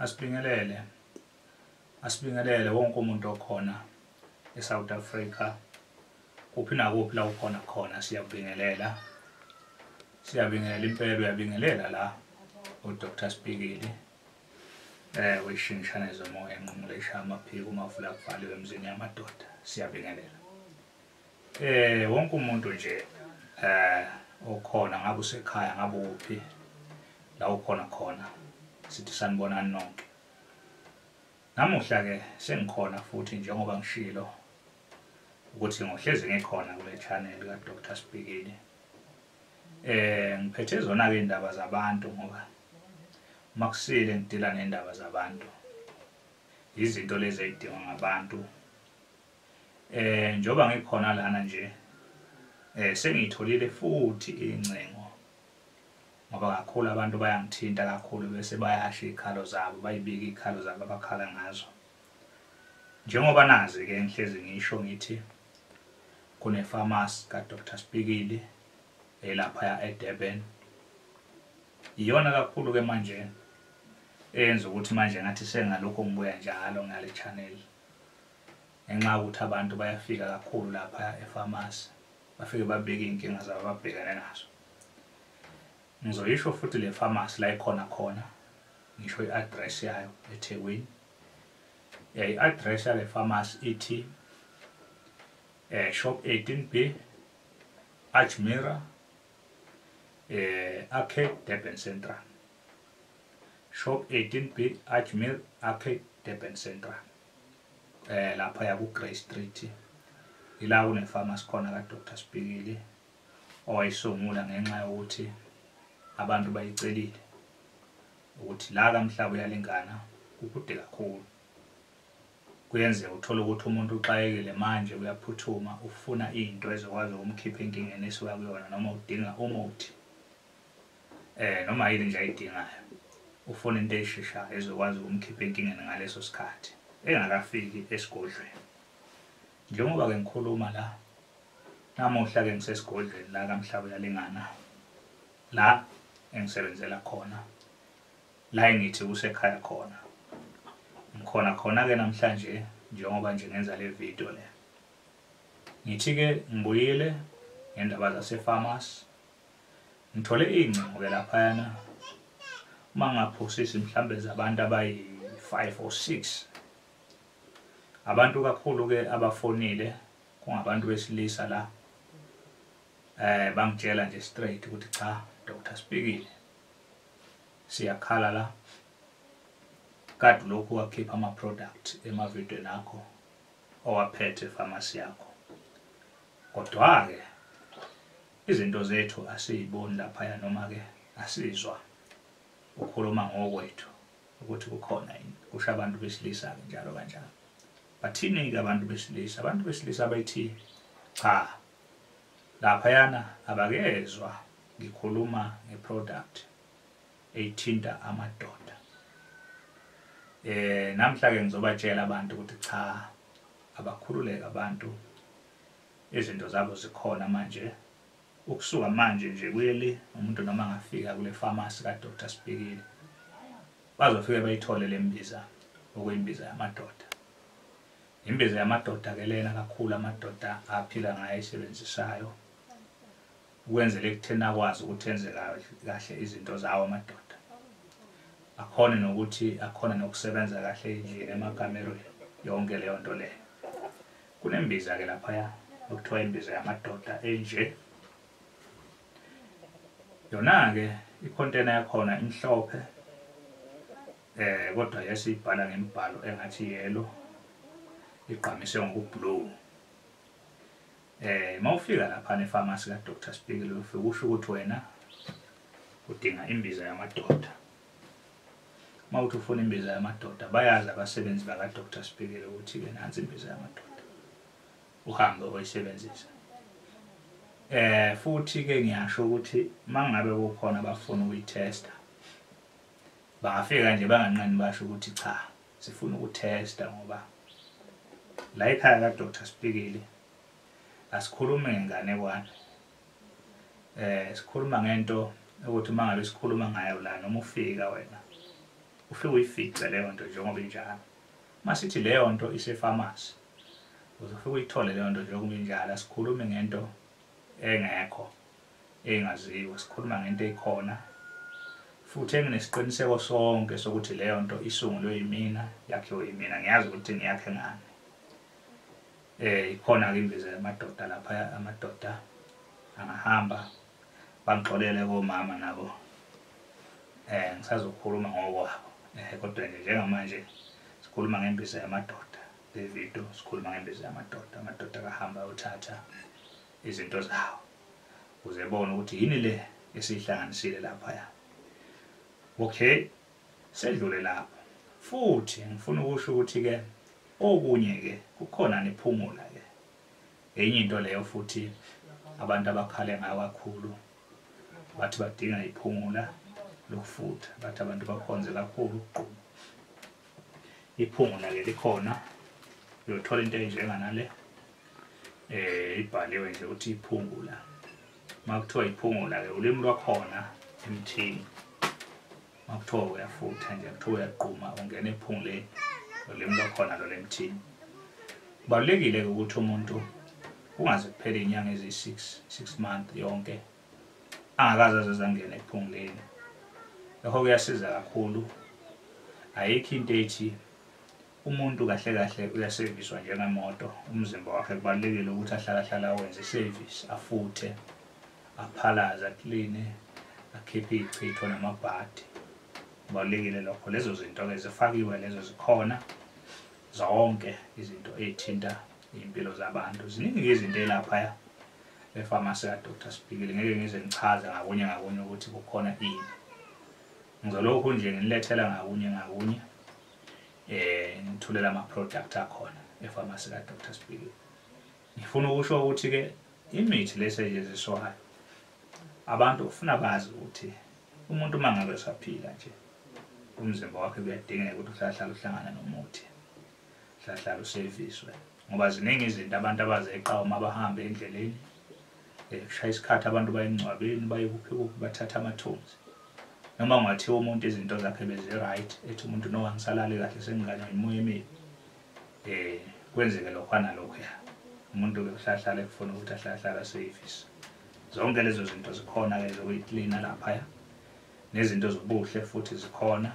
Asibingelele, asibingelele wonke umuntu okhona eSouth Africa, kuphi nakuphi la ukhona khona, siyabingelela. Siyabingelela impela, uyabingelela la uDr Spikili. Weshingishane zomoya enqumula ishaya amaphiko umavula kuvaliwe emzini yamadoda. Siyabingelela. Wonke umuntu nje okhona, ngabe usekhaya, ngabe uphi la ukhona khona, sithi sanibonani nonke. Namuhla ke sengikhona futhi njengoba ngishilo ukuthi ngohlezi ngikhona kule channel ka Dr Spikili. Ngiphethe zona ke indaba zabantu ngoba makusile ngidila nendaba zabantu. Izinto lezi ezidingwa ngabantu. Njoba ngikhona lana nje sengitholile futhi incengo ngoba kakhulu abantu bayangithinta kakhulu bese bayasho izikhalo zabo, bayibika izikhalo zabo abakhala ngazo. Njengoba nazi ke ngihlezi ngisho ngithi kune pharmacy ka Dr Spikili elapha eDurban. Iyona kakhulu ke manje eyenza ukuthi manje ngathi sengalokho ngibuya njalo ngale channel, ngenxa yokuthi abantu bayafika kakhulu lapha epharmacy, bafike babeke inkinga zabo ababhekene nazo. Ngizoyisho futhi le pharmacy la ikhona khona, ngisho i-address yayo eThekwini. I-address yale pharmacy ithi shop 18B Ajmera Arcade Durban Central. Shop 18B Ajmera Arcade Durban Central. Lapha ya ku Grey Street. Ila kune pharmacy khona ka Dr Spikili owayisungula ngenxa yokuthi abantu bayicelile ukuthi la kaMhlaba uyalingana kukude kakhulu. Kuyenzeka uthola ukuthi umuntu uxakekile manje uyaphuthuma, ufuna into ezokwazi ukumkhipha enkingeni esuka kuyona, noma udinga umuthi noma yini nje ayidingayo, ufuna into esheshayo ezokwazi ukumkhipha enkingeni ngaleso sikhathi engakafiki esigodlweni. Njengoba ke ngikhuluma la namuhla ke ngisesigodlweni la kaMhlaba uyalingana, la engisebenzela khona, la engithi kusekhaya khona. Ngikhona khona ke namhlanje njengoba nje ngenza le video le. Ngithi ke ngibuyile ngendaba zase pharmacy. Ngithole ingcingo ke laphayana, uma ngaphosisi mhlambe zabantu abayi 5 or 6. Abantu kakhulu ke abafonile kungabantu besilisa la. Bangitshela nje straight ukuthi cha Dr Spikili, siyakhala la, kade lokhu wakhipha ama product emavidweni akho owaphethe pharmacy yakho, kodwa ke izinto zethu asiziboni lapha, noma ke asizwa ukhuluma ngokwethu ukuthi kukhona yini, kusho abantu besilisa ke njalo kanjalo. Bathini ke abantu besilisa? Abantu besilisa bayithi cha laphayana abakezwa ngikhuluma ngeproduct ethinta amadoda. Namhla ke ngizobatshela abantu ukuthi cha, abakhululeke abantu, izinto zabo zikhona manje. Ukusuka manje nje kuyeli umuntu noma angafika kule pharmacy ka Dr Spikili bazofike bayithole lembiza, okuyimbiza yamadoda. Imbiza yamadoda ke lena kakhulu amadoda aphila ngayo ayisebenzisayo ukwenzela ekutheni akwazi ukuthi enze kahle izinto zawo amadoda, akhone nokuthi akhone nokusebenza kahle endlini, emakamerweni, yonke leyo nto leyo. Kunembiza ke laphaya okuthiwa imbiza yamadoda enje. Yona ke icontainer yakhona imhlophe, kodwa yesibhala ngemibhalo engathi yellow, igqamise ngokublue. Mawufika lapha ne pharmacy ka Dr Spikili ufike usho ukuthi wena udinga imbiza yamadoda. Mawuthi ufuna imbiza yamadoda, bayazi abasebenzi baka Dr Spikili ukuthi ke nansi imbiza yamadoda, uhambe oyisebenzisa. Futhi ke ngiyasho ukuthi mangabe kukhona abafuna ukuyitesta, bangafika nje banganqeni basho ukuthi cha, sifuna ukutesta, ngoba la ekhaya ka Dr Spikili asikhulume ngenganekwane. Sikhuluma ngento ukuthi mangabe sikhuluma ngayo la, noma ufika wena Ufike uyifice leyo nto njengoba injalo. Masithi leyo nto isefamasi, uzofike uyithole leyo nto njengoba injalo. Asikhulumi ngento engekho, engaziwa, sikhuluma ngento ekhona futhi enginesiqiniseko sonke sokuthi leyo nto isungulwe yimina, yakhiwe yimina, ngiyazi ukuthi ngiyakhe ngani. Ikhona-ke imbiza yamadoda lapha, amadoda angahamba bangixolele komama nabo, ngisazokhuluma ngokwabo, kodwa nje njengamanje sikhuluma ngembiza yamadoda. Le video sikhuluma ngembiza yamadoda. Amadoda akahamba ayothatha izinto zawo ukuze ebone ukuthi yini le esiyihlanganisile laphaya. Okay, sedlule lapho. Futhi ngifuna ukusho ukuthi-ke okunye-ke kukhona nephungula-ke, enye into leyo futhi abantu abakhale ngayo kakhulu, bathi badinga iphungula lokufutha, bathi abantu bakhonze kakhulu ukugquma. Iphungula-ke likhona, uyothola into enjenganale, ibhaliwe nje ukuthi iphungula. Uma kuthiwa iphungula-ke ulimi lwakhona emthini, uma kuthiwa uyafutha nje, kuthiwa uyagquma, ungena ephunguleni, ulimi lwakhona lo lemthini. Kubalulekile-ke ukuthi umuntu kungaze kuphele iy'nyanga eziyi-6, 6 month yonke angakaze aze angene ephunguleni. Lokho kuyasiza kakhulu. Ayikho into ethi umuntu kahle kahle uyaseviswa njengemoto. Umzimba wakhe kubalulekile ukuthi ahlala hlala awenze isevisi, afuthe, aphalaze, akline, akhiphe iy'chitho namabhadi. Kubalulekile lokho. Lezo zinto-ke zifakiwe, lezo zikhona zonke izinto ey'thinta iy'mpilo zabantu. Ziningi-ke izinto ey'laphaya efamasi kaDr Sibhikile, ngeke ngize ngichaze ngakunye ngakunye ukuthi kukhona ini. Ngizolokhu nje nginilethela ngakunye ngakunye, ngithulela ama-product akhona efamasi kaDr Sibhikile. Ngifuna ukusho ukuthi-ke imithi lesetshenziswayo, abantu ufuna bazi ukuthi umuntu uma ngabe esaphila nje, umzimba wakhe kuyadingeka ukuthi uhlala uhlangana nomuthi, uhlala useviswe, ngoba ziningi izinto abantu abazeqa uma bahamba endleleni. Kushaya isikhathi abantu baye emngcwabeni, baye kuphi kuphi, bathatha amathunzi. Noma kungathiwa umuntu izinto zakhe bezi-right, ethi umuntu no angisalali kahle, senginganywa yimoya emibi, kwenzeke lokhwana lokhuya, umuntu-ke uhlala ekufuna ukuthi ahlala aseyivise. Zonke lezo zinto zikhona-ke zokuyiklina laphaya, nezinto zobuhle futhi zikhona.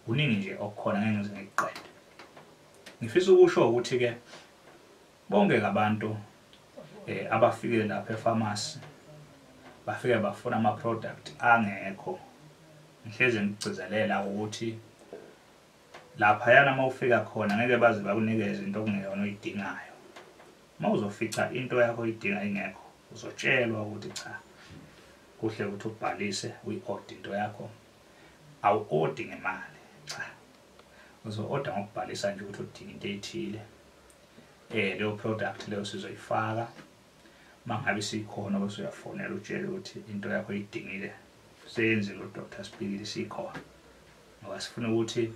Kuningi nje okukhona, ngeke ngize ngikuqede. Ngifisa ukusho ukuthi-ke bonke abantu abafikile lapha efamasi bafike bafuna ama-product angekho. Ngihlezi ngigcizelela ukuthi laphayana uma ufika khona ngeke baze bakunikeze into okungeyona oyidingayo. Uma uzofica into yakho oyidinga ingekho, uzotshelwa ukuthi cha, kuhle ukuthi ubhalise uyi-order into yakho. Awu-order ngemali, cha, uzo-order ngokubhalisa nje ukuthi udinga into ethile. Leyo product leyo sizoyifaka. Uma ngabe sikhona bese uyafonela utshele ukuthi into yakho oyidingile seyenzile uDr Sibhikile, sikhona, ngoba sifuna ukuthi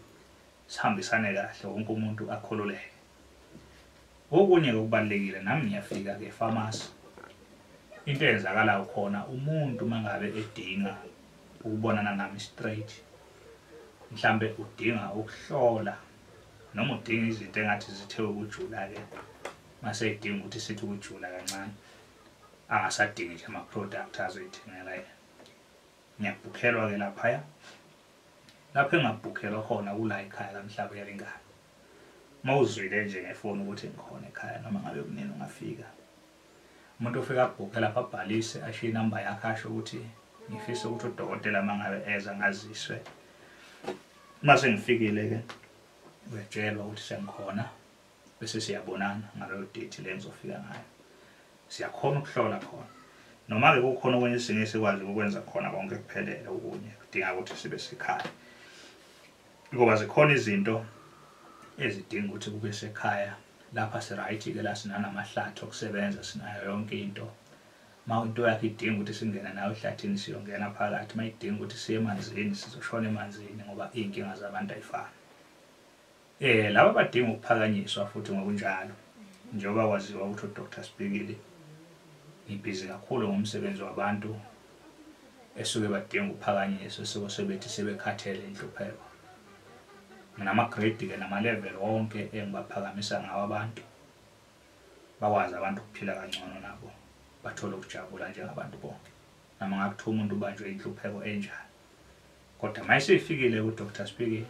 sihambisane kahle, wonke umuntu akhululeke. Okunye okubalulekile, nami ngiyafika-ke efamasi, into eyenzakalayo khona, umuntu uma ngabe edinga ukubonana nami straight, mhlambe udinga ukuhlola noma udinga izinto engathi zithe ukujula-ke, mase edinga ukuthi sithi ukujula kancane, angasadingi nje ama-product azoyithengela yena. Ngiyabhukhelwa-ke laphaya. Lapho engabhukhelwa khona kula ekhaya kaMhlabuyalingana. Uma uzwile nje ngefoni ukuthi ngikhona ekhaya, noma ngabe kunini ungafika. Umuntu ofika abhukhe lapha, abhalise, ashiye inamba yakhe, asho ukuthi ngifisa ukuthi udokotela uma ngabe eza ngaziswe. Uma sengifikile-ke uyatshelwa ukuthi sengikhona, bese siyabonana ngaleyo date le engizofika ngayo. Siyakhona ukuhlola khona. Noma-ke kukhona okunye esingeke sikwazi ukwenza khona konke kuphelele, okunye kudinga ukuthi sibe sekhaya, ngoba zikhona izinto ezidinga ukuthi kube sekhaya. Lapha si-right-ke la, sinanamahlathi okusebenza, sinayo yonke into. Uma into yakho idinga ukuthi singene nayo ehlathini, siyongena phakathi. Uma idinga ukuthi siye emanzini, sizoshona emanzini, ngoba iy'nkinga zabantu ayifani. Laba abadinga ukuphakanyiswa futhi ngokunjalo, njengoba kwaziwa ukuthi uDr Sibhikile ngibhizi kakhulu ngomsebenzi wabantu esuke badinga ukuphakanyiswa, esuke sebethi sebekhathele inhlupheko. Nginama-grade-ke nama-level wonke engibaphakamisa ngawo abantu, bakwazi abantu ukuphila kangcono nabo, bathole ukujabula njengabantu bonke. Noma ngakuthiwa umuntu ubanjwe inhlupheko enjani, kodwa uma isifikile ku-Dr Spikili,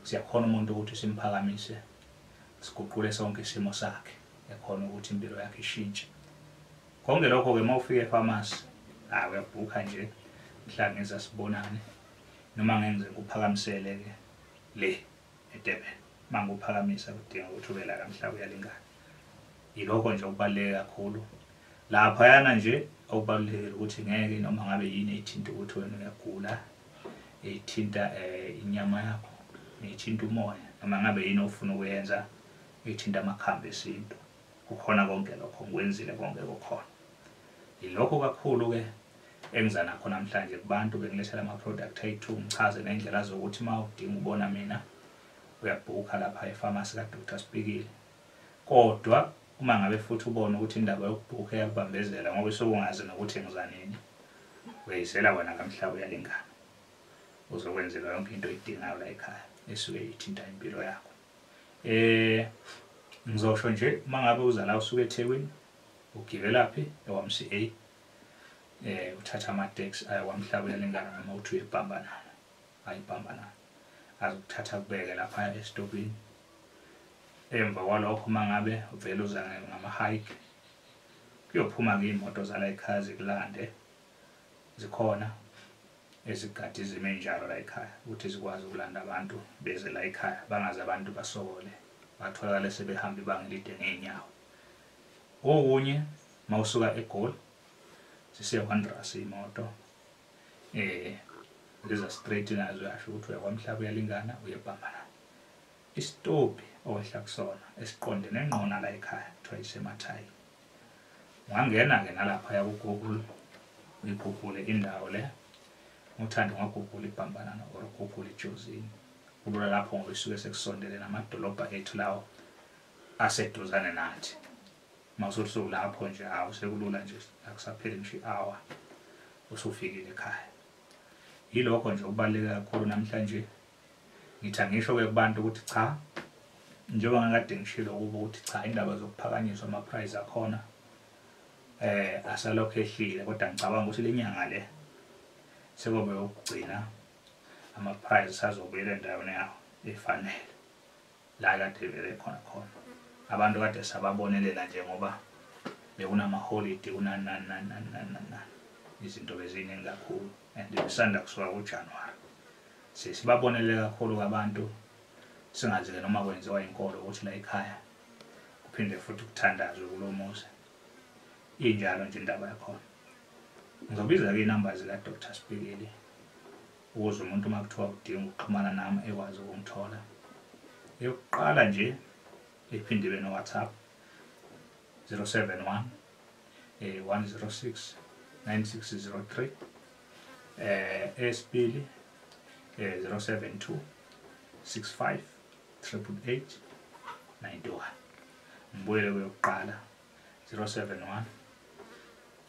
siyakhona umuntu ukuthi simphakamise, siguqule sonke isimo sakhe, ekhona ukuthi impilo yakhe ishintshe. Konke lokho-ke uma ufika efamasi, hhayi uyabhukha nje, mhla ngiza sibonane, noma ngenze ngikuphakamisele-ke le eDurban. Uma ngikuphakamisa kudinga ukuthi ube la kaMhlabuyalingana. Yilokho nje okubaluleke kakhulu. Laphayana nje okubalulekile ukuthi ngeke noma ngabe yini ethinta ukuthi wena uyagula, ethinta inyama yakho, ethinta umoya, noma ngabe yini ofuna ukuyenza, ethinta amakhambi esintu. Kukhona konke lokho, ngikwenzile konke kukhona. Yilokho kakhulu-ke engiza nakho namhlanje kubantu, bengilethela ama-product ayi-2, ngichaze nendlela zokuthi uma udinga ukubona mina, uyabhukha lapha efamasi ka-Dr Spikili. Kodwa uma ngabe futhi ubona ukuthi indaba yokubhukha iyakubambezela ngoba usuke ungazi nokuthi ngiza nini, uyayizela wena kaMhlabuyalingana. Uzokwenzelwa yonke into oyidingayo la ekhaya esuke ithinta impilo yakho. Ngizosho nje uma ngabe uza la usuke eThekwini, ugibelaphi e-YMCA, uthatha ama-taxi aya kwaMhlabuyalingana noma uthi uye eBhambanana, ayibhambanana, azokuthatha kubeke lapha esitobini. Emva kwalokho uma ngabe uvele uza ngama-hike, kuyophuma-ke iy'moto zala ekhaya zikulande, zikhona ezigadi izimo ey'njalo la ekhaya ukuthi zikwazi ukulanda abantu beze la ekhaya, bangaze abantu basokole, batholakale sebehamba ibanga elide ngey'nyawo. Okunye uma usuka eGoli, sisiya-Wanderers iy'moto, ziza straight nazo, uyasho ukuthi uya kwaMhlabuyalingana, uye eBhambanana. Isitobhi owehla kusona esiqondene ngqo la ekhaya kuthiwa iseMathayini. Ungangena-ke nalaphaya ku-Google, uyigugule indawo le, uthande ungagugula iBhambanana or ugugule iJozini. Kulula lapho ngoba isuke sekusondele namadolobha ethu lawo aseduzane nathi. Uma usuthi lapho nje, hawu sekulula nje, akusapheli ngisho i-hour usufikile ekhaya. Yilokho nje okubaluleke kakhulu namhlanje. Ngithi angisho-ke kubantu ukuthi cha, njengoba ngakade ngishilo kubo ukuthi cha, indaba zokuphakanyiswa ama-price akhona asalokhu ehlile, kodwa ngicabanga ukuthi le nyanga le sekuyobe yokugcina ama-price azobuyela endaweni yawo efanele la kade vele khona khona. Abantu kade sababonelela nje ngoba bekunamaholidi, kunani nani nani nani nani nani nani, izinto beziningi kakhulu and besanda kusuka kuJanuwari. Sesibabonelele kakhulu abantu, singazi-ke noma kwenziwa inkolo ukuthi la ekhaya kuphinde futhi kuthandazwe kulo muzi. Injalo nje indaba yakhona. Ngizobiza-ke iy'namba zika-Dr Spikili ukuze umuntu uma kuthiwa udinga ukuxhumana nami ekwazi ukungithola. Eyokuqala nje iphinde ibe no-WhatsApp 071 106 9603, eyesibili 072 65 888 91. Ngibuyele kweyokuqala 071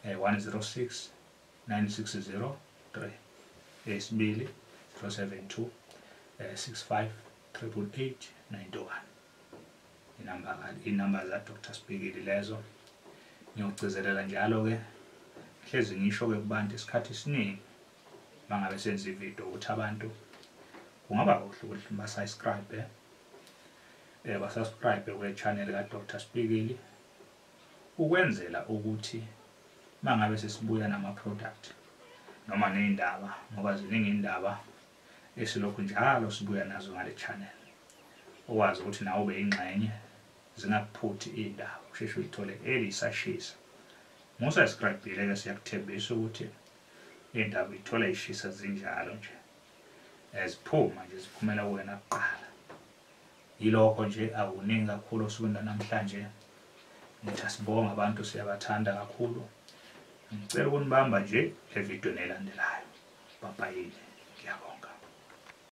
106 9603, eyesibili 072 65 888 91. Inamba za Dr Spikili lezo. Ngiyogcizelela njalo-ke, hlezi ngisho-ke kubantu isikhathi esiningi mangabe senza ividiyo ukuthi abantu kungaba kuhle ukuthi basubscribe, basubscribe kule channel ka Dr Spikili, ukwenzela ukuthi mangabe sesibuya nama product noma nezindaba, ngoba ziningi indaba esilokhu njalo sibuya nazo ngale channel, ukwazi ukuthi nawe ube ingxenye, zingakuphuthi indaba, usheshe uyithole elisashisa. Musubscribe-ke, siyakuthembisa ukuthi indaba uyithola ishisa zinjalo nje, eziphuma nje ziphumela kuwena kuqala. Yilokho nje, akuningi kakhulu osukwini lwanamhlanje. Ngithi asibonge abantu, siyabathanda kakhulu. Ngicela ukunibamba nje evidweni elandelayo. Bye-bye, ngiyabonga.